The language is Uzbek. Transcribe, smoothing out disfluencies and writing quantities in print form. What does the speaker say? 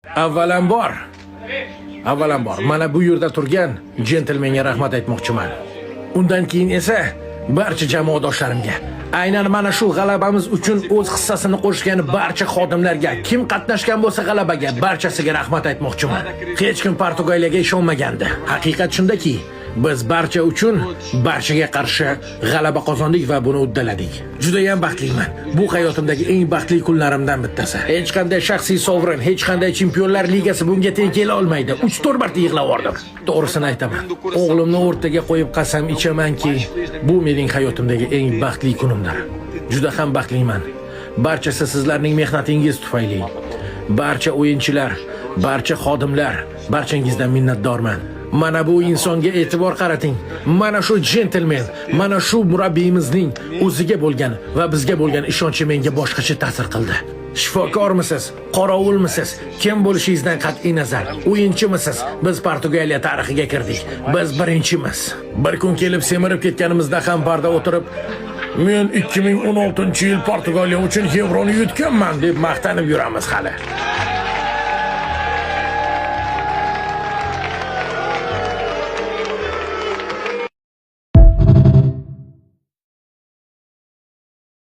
Avvalambor, mana bu yerda turgan jentelmenga rahmat aytmoqchiman. Undan keyin esa barcha jamoadoshlarimga, aynan mana shu g'alabamiz uchun o'z hissasini qo'shgan barcha xodimlarga, kim qatnashgan bo'lsa g'alabaga, barchasiga rahmat aytmoqchiman. Hech kim Portugaliyaga ishonmagandi. Haqiqat shundaki, biz barcha uchun barchaga qarshi g'alaba qozondik va buni uddaladik. Juda ham baxtliman. Bu hayotimdagi eng baxtli kunlarimdan bittasi. Hech qanday shaxsiy sovrin, hech qanday Chempionlar Ligasi bunga teng kela olmaydi. 3-4 marta yig'lab yubordim. To'g'risini aytaman. O'g'limni o'rtaga qo'yib qasam ichamanki, bu mening hayotimdagi eng baxtli kunimdir. Juda ham baxtliman. Barchasi sizlarning mehnatingiz tufayli. Barcha o'yinchilar, barcha xodimlar, barchangizdan minnatdorman. Mana bu insonga e'tibor qarating. Mana shu jentelmen, mana shu murabbiyimizning o'ziga bo'lgan va bizga bo'lgan ishonchi menga boshqacha ta'sir qildi. Shifokormisiz, qorovulmisiz, kim bo'lishingizdan qat'iy nazar, o'yinchimisiz, biz Portugaliya tarixiga kirdik. Biz birinchimiz. Bir kun kelib semirib ketganimizda ham barda o'tirib, "Men 2016-yil Portugaliya uchun Yevroni yutganman", deb maqtanib yuramiz hali.